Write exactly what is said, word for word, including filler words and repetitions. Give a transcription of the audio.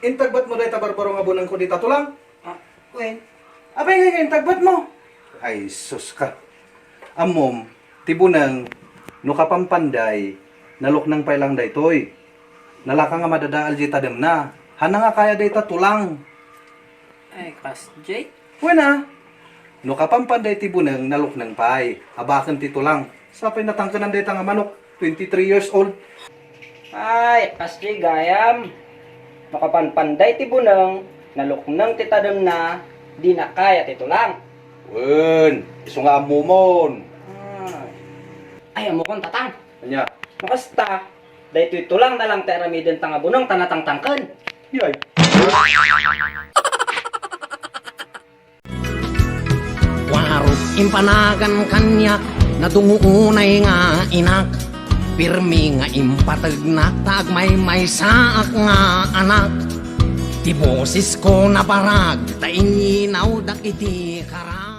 Intagbatmo dayta barbaro nga bunengko dita tulang? Ah, wen. Apay nga intagbatmo? Ay, sus ka. Ammom, ti buneng, no kapampanday, nalukneng pay lang daytoy. Nalaka nga madadael di tademna. Haanna nga kaya dayta tulang. Ay, kasdiay. Wen a, no kapampanday ti buneng, nalukneng pay. Abaken ti tulang. Sapay natangkenan dayta nga manok, twenty-three years old. Ay, kasdiay gayam. No kapampanday ti buneng, nalukneng ti tademna, dina kaya ti tulang. Wen, isu nga ammomon. Ay. Ay, ammokon, Tatang. Ania? No kasta, daytoy tulang na lang ti aramidenta nga buneng ta natangtangken. Yay. Warok impanagan kaniak, nadungonay nga inak. Pirmi nga impategnak, ta agmaymaysaak nga anak. Ti bosesko nabarag, ta inyinawdak iti kara.